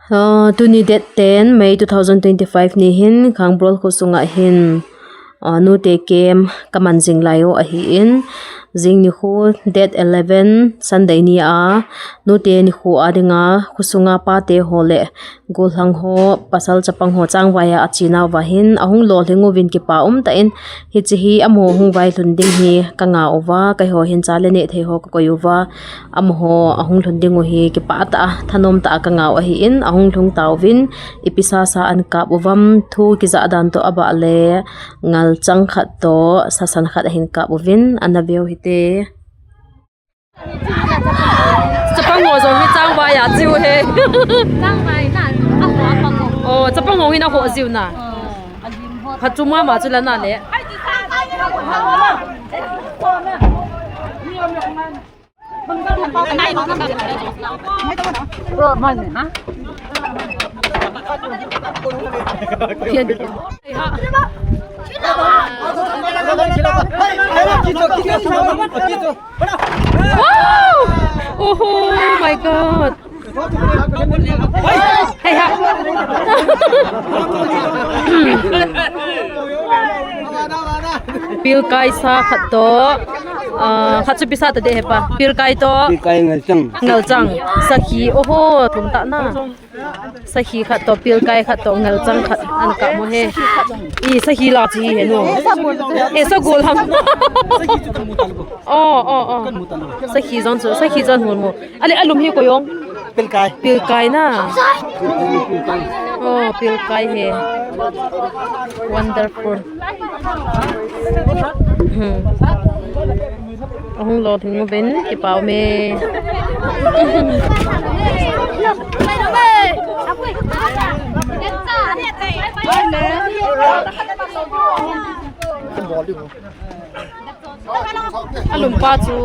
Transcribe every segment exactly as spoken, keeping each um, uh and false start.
Ah, tuni date ten May two thousand twenty-five ni hin Khangbroil khosunga hin, ah, nute camp kaman jing lai u ahin, jing nikho date eleven Sunday nia nute nikho a dinga khosunga pate ho le gollhang ho, pasal chapang ho changvai a achenau va hin ahung lolhing uvin kipa umtah in, hiche hi amaho hung vailhun ding hi kangah uva, keiho hin cha le neh thei ho kakoi uva, amaho ahung lhun ding u hi kipah tah a, thanom tah a kangah u ahin, ahung lhung tauvin, ipi sasa ahin kap uvam, thu kijah dan toh abah le ngalchang khat toh sasan khat ahin kap uvin, ana veu hite. Chapang ho jong hi changvai a che u he. Changvai na, aho apang u. Oh, chapang ho hin aho jiu na. Oh, alim ho. Phat chu mama chu la na le. Wow! Oh my God! Hey, ha. Pilkai sa khat toh. Ah, khat chu ipi sa ta de hepa. Pilkai toh. Pilkai ngalchang. Ngalchang. Sakhi. Oho, thum tah na. Sakhi khat toh, pilkai khat toh, ngalchang khat ahin kap u he. I sakhi la chi he no. Eh, sagol ham. Oh, oh, oh. Sakhi jong chu, sakhi jong hung mu. Ale, alum hi koi jong. Pilkai. Pilkai na. Oh, pilkai he. Wonderful. Hmm. Ahung lolhing uvin, kipa ume. Alum pa chu.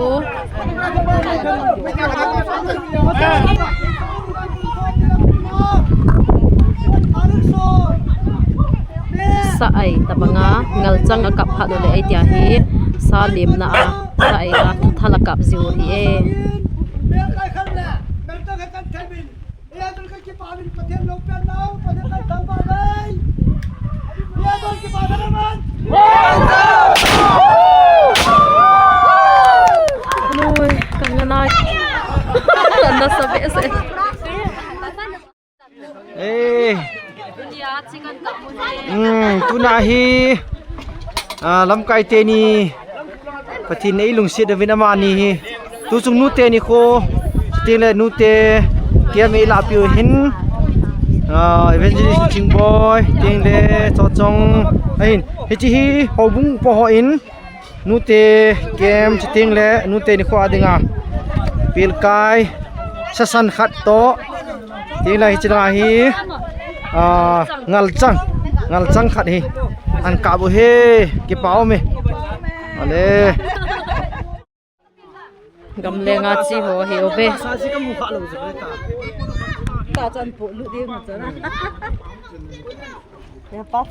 Sa ai tabanga ngalchang akap phat u le ai tia hi sa lemna a sa ai a thal akap jiu hi e. Oi, ka ngana. Nasa behseh. Eh. Hmm, tuna hi, ah, lamkai teni Pathen in eilungset uvin amani hi. Tuchung nute nikho, chuteng le nute camp eilah piu hin, ah, Evangelist Chingboi, chuteng le Chochong, ahin, hiche hi houbung upa hon, nute camp chuteng le nute nikho a dinga pilkai sasan khat toh, chuteng le hiche dinga hi, ah, ngalchang, ngalchang khat hi ahin kap u hi, kipa ume. Ale. Gamleng a che ho hi uve. Ta chan po lu ding ma chan. Ya pa.